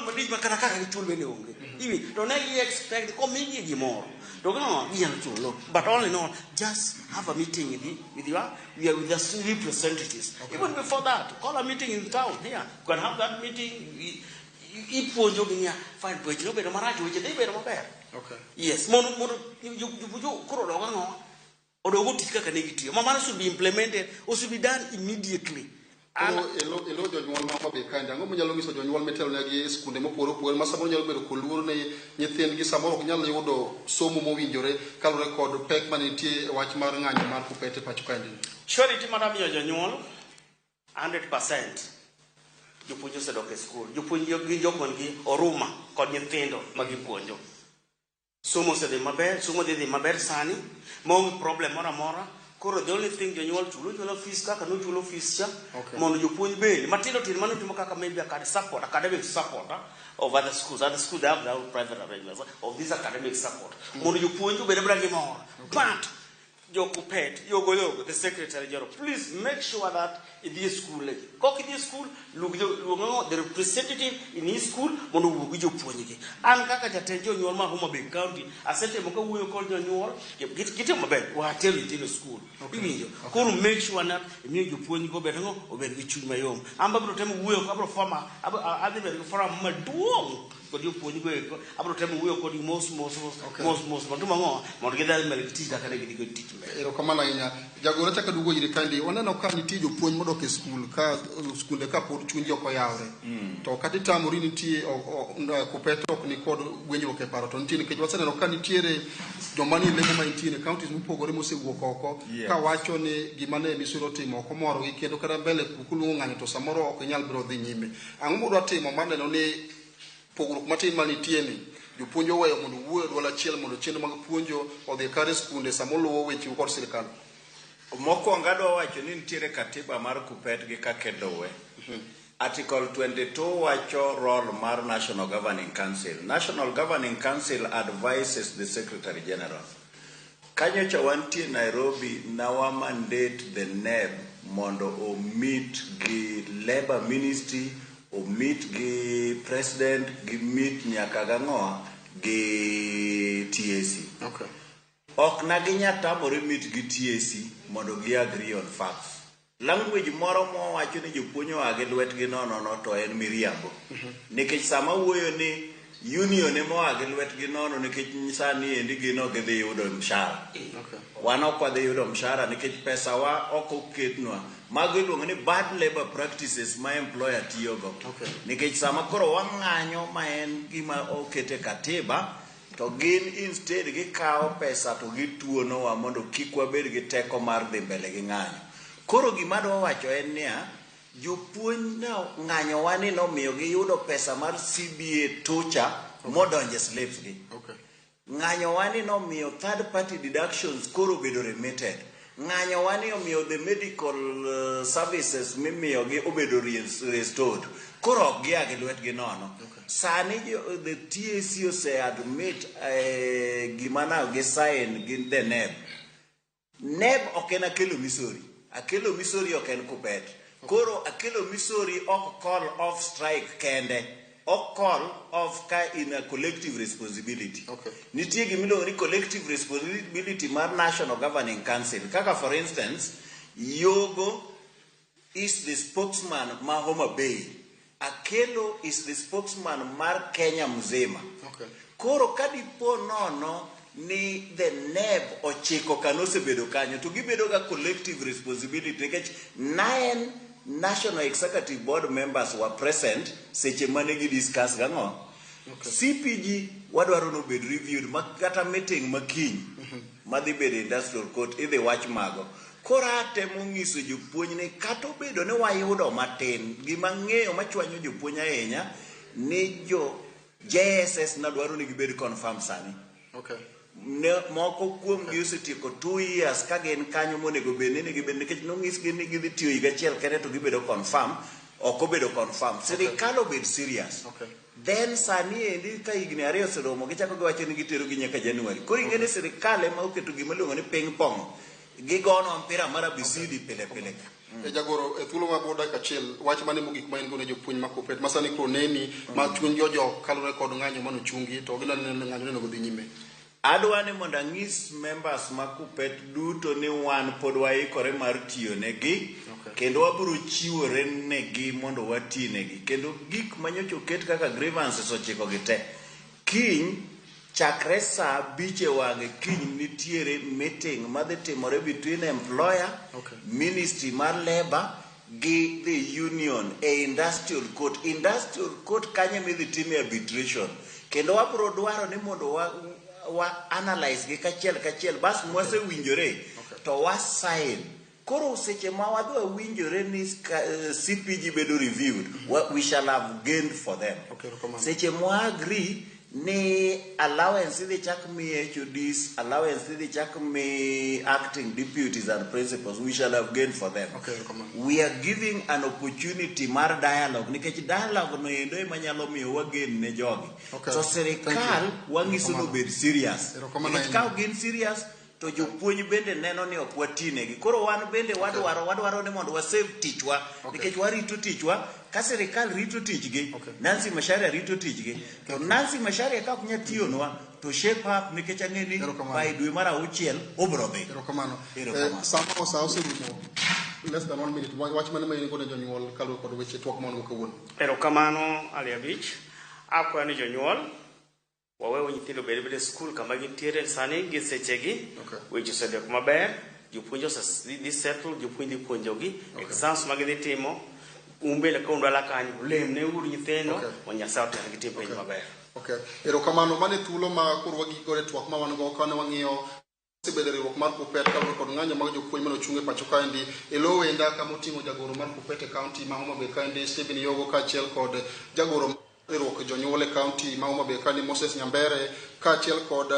madich ma kata kaka gichul bende onge iwi to ne gi expect komigi gimoro to gino ginyalo chulo loan. But all in all, just have a meeting with your we are with the representatives. Even before that, call a meeting in town here. You can have that meeting. Ipuonjogi niya fine, weche nobedo marach, weche dhi bedo maber. Yes, mondo jopuonj koro odog ang'o odog otich kaka ne gitiyo ma mano should be implemented or should be done immediately. Koro elo jonyuol ma Homa Bay kaendi, ang'o minyalo nyiso jonyuol mitelonegi e skunde mopogore opogore ma samoro nyalo bedo kod luoro ni nyithindgi samoro ok nyal yudo somo mowinjore kaluwore kod pek manitie e wach mar ng'anyo mar Kuppet e pacho kaendi? Surety mar miyo jonyuol 100%, jopuonj osedok e skul. Jopuonj gin jok man gi oruma kod nyithindo ma gipuonjo. Somo osedhi maber, somo dhi dhi maber sani maonge problem moro amora. Koro the only thing, jonyuol chulo chulo fees kaka nochulo fees cha. Mondo jopuonj bende matindo tindo manotimo kaka maybe academic support, academic support of other schools. Other schools, they have their own private arrangements of this academic support mondo jopuonj obed abeda gi mor. But jo Kuppet, Yogo Yogo, the secretary general, please make sure that idhi e school. Kok idhi e school, luong the representative in his school mondo owuo gi jopuonjgi. An kaka jatend jonyuol ma Homa Bay County, asetemo kawuoyo kod jonyuol, gitimo maber, watero nyithindo e school. Iwinjo? Koro make sure that imiyo jopuonj go obed ang'o, obed gi chuny mayom. An be abiro temo wuoyo, abiro form, adhi bedo gi forum maduong' kod jopuonj go eko, abiro temo wuoyo kodgi mos mos mos mos mos mondo ang'o, mondo gidhi mbele gi tich kaka ne gidhi go tich mbele. Erokamano ahinya. Jagoro, achako aduogo iri kaendi. Waneno ka nitie jopuonj modok e skul ka skunde ka pod chunygi ok oyawre. To kata itamori nitie Kuppet ok ni kod winjruok e paro to nitie nikech waseneno ka nitiere joma nie lemo ma nitie e counties mopogore mosewuok oko kawacho ni gima ne Misuri otimo ok omorogi kendo kata mbele kuluongo ng'anyo to samoro ok inyal biro dhi nyime. Ang'o mudwa timo mar neno ni pogruok matin manitie ni jopuonj oweyo mondo owuo e duol achiel mondo chenro mag puonjo odhi kare e skunde sama oluwo wecheu kod sirikal? Mokwongo adwa wacho ni nitiere katiba mar Kuppet gi kaka iluwe. Article 22 wacho role mar National Governing Council. National Governing Council advises the Secretary General. Kanyocha wantie Nairobi, nawa mandate the NEB mondo o meet gi Labor Ministry, o meet gi President, gi meet nyaka gang'owa gi TSC. Ok na ginya tamore meet gi TSC mondo gi agree on facts. Language moro mowacho ni jopuonj oa gi lwetgi nono no to en miriambo. Nikech sama wuoyo ni union ema oa gi lwetgi nono nikech sani endi gin ok gidhi yudo mshahara. Wan ok wadhi yudo mshahara nikech pesa wa ok oketnwa. Mago iluongo ni bad labor practices ma employer tiyogo. Nikech sama koro wang'anyo ma en gima oket e katiba to gin instead gikawo pesa to gituonowa mondo kik wabed gi teko mar dhi mbele gi ng'anyo. Koro gima adwa wacho en niya, jopuonj no ng'anyowa ni nomiyo giyudo pesa mar CBA tucha modonjo e slips gi. Ng'anyowa ni nomiyo third party deductions koro obedo remitted. Ng'anyo wani omiyo the medical services mimiyogi obedo restored. Koro ok gia gi lwetgi nono. Sani the TSC ose admit gima na gi sign gi the NEB. NEB ok en Akelo Misori. Akelo Misori ok en Kuppet. Koro Akelo Misori ok call off strike kende. Ok call off ka in a collective responsibility. Nitie gimiluongo ni collective responsibility mar National Governing Council. Kaka for instance, Yogo is the spokesman ma Homa Bay. Akelo is the spokesman mar Kenya mzima. Koro ka dipo nono ni the NEB ochiko kano osebedo kanyo to gibedo ga collective responsibility nikech nine National Executive Board members were present seche mane gi discuss gang'o. CPG wadwaro nobed reviewed ma kata meeting makiny madhi bedo e industrial court idhi wach mago. Koro atemo nyiso jopuonj ni kata obedo ni wayudo matin, gima ng'eyo machwanyo jopuonj ahinya ni jo JSS nadwaro ni gibed confirm sani. Ne, moko kuom gi osetieko 2 years ka gin kanyo monego bed ni gibed nikech nonyisgi ni gidhi tiyo higa achiel kende to gibedo confirm ok obedo confirm. Sirikal obed serious. Then sani endi ka higni 2 oseromo gichako giwacho ni gitero gi nyaka January. Koro ing'e ni sirikal ema oketo gima iluongo ni ping pong. Gigono mpira mar abisidi pile pile ka. E jagoro e thuolo ma dakika achiel wach mane mogik ma in go ne jopuonj ma Kuppet ma sani koro neni ma chunygi ojok kaluwore kod ng'anyo manochungi to gineno ni ng'anyo onego dhi nyime. Adwa ni mondo anyis members ma Kuppet duto ni wan pod waikore mar tiyo negi kendo wabiro chiwore negi mondo wati negi kendo gik manyocha oket kaka grievances ochiko gi te kiny chakre saa 5 e wang'e kiny nitiere meeting madhi timore between employer, ministry mar labor gi the union e industrial court. Industrial court kanyo midhi time arbitration kendo wabiro dwaro ni mondo wa analyze gi kachiel kachiel bas mwasewinjore to wa sign. Koro seche ma wadhi wawinjore ni CPG bedo reviewed, we shall have gained for them. Erokamano. Seche mwa agree ni allowance idhi chak mi HODs, allowance idhi chak mi acting deputies and principals, we shall have gained for them. Erokamano. We are giving an opportunity mar dialogue nikech dialogue no endo ema nyalo miyo wagen ne jogi. So sirikal Thank you. wang'iso Erokamano. nobed serious Erokamano nikech ahinya. ka ok gin serious to jopuonj bende neno ni ok watinegi. Koro wan bende wadwaro ni mondo wasave tichwa nikech warito tichwa ka sirikal rito tichgi. Nancy Macharia rito tichgi to Nancy Macharia ka ok nyal tiyonwa to shape up nikech ang'e ni Erokamano. by dwe mar auchiel obro dhi. Erokamano. Erokamano. Sama sa oserumo less than one minute wach mane ma in go ne jonyuol kaluwore kod weche twak ma wan go kawuono. Erokamano Ali Abich. Akwayo ni jonyuol waweyo nyithindo obed bede skul kama gintiere sani gi sechegi. Weche osedok maber, jopuonj ose settle, jopuonj dhi puonjogi, exams ma gidhi timo. Un bende ka un dala kanyo, lemne uru nyithindo mondo Nyasaye otelnegi tim penj maber. Okay. Erokamano. Mano e thuolo ma koro wagik godo e twak ma wan go kane wang'iyo osebedo riwruok mar Kuppet kaluwore kod ng'anyo mag jopuonj mane ochung' e pacho kaendi e lo wenda kama oting'o jagoro mar Kuppet e kaunti ma Homa Bay kaendi Stephen Yogo kaachiel kod jagoro mar riwruok jonyuol e kaunti ma Homa Bay kaendi Moses Nyambere kaachiel kod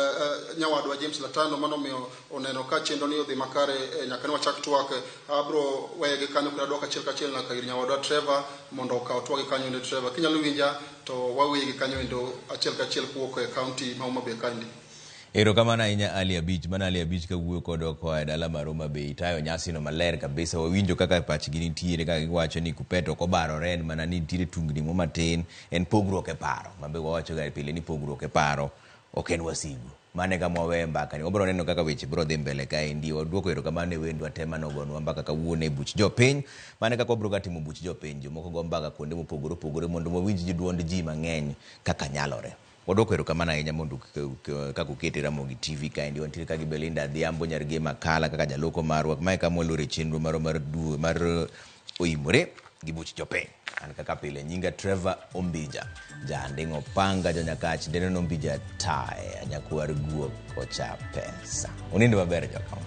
nyawadwa James Latano manomiyo oneno ka chenro ni odhi makare nyaka ne wachak twak abro weye gi kanyo kendo adwok achiel kachiel nyaka ir nyawadwa Trevor mondo okaw twak gi kanyo endo. Trevor, kinyalo winja to waweye gi kanyo endo achiel kachiel kowuok e kaunti ma Homa Bay kaendi. Erokamano ahinya Ali Abich, mana Ali Abich kawuoyo kodwa koa e dala mar Homa Bay tayo nyasino maler kabisa. Wawinjo kaka pachgi nitiere kaka giwacho ni Kuppet ok obarore en mana ni nitiere tungni mo matin en pogruok e paro mabe wawacho ga pile ni pogruok e paro ok en wasigu. Mano e kama waweye mbaka ni wabiro neno kaka weche biro dhi mbele kaendi. Waduoko erokamano ne wendwa te manogonwa mbaka kawuono e buch jopiny. Mano e kaka wabiro ga timo buch jopiny. Jomoko go mbaka kuonde mopogore opogore mondo wawinj duond ji mang'eny kaka nyalore. Wadwoko erokamano ahinya mondo kaka ukete Ramogi TV kaendi. Wantiere ka gi Belinda Adhiambo nyar gi Makala kaka jaloko marwa. Mae kama walore chenro marwa mar dwe mar oimore gi buch jopiny. An kaka pile nyinga Trevor Ombija. Janding' opanga janyakach deneno Ombija tae nyakwar guok kocha pesa. Unind maber jokama.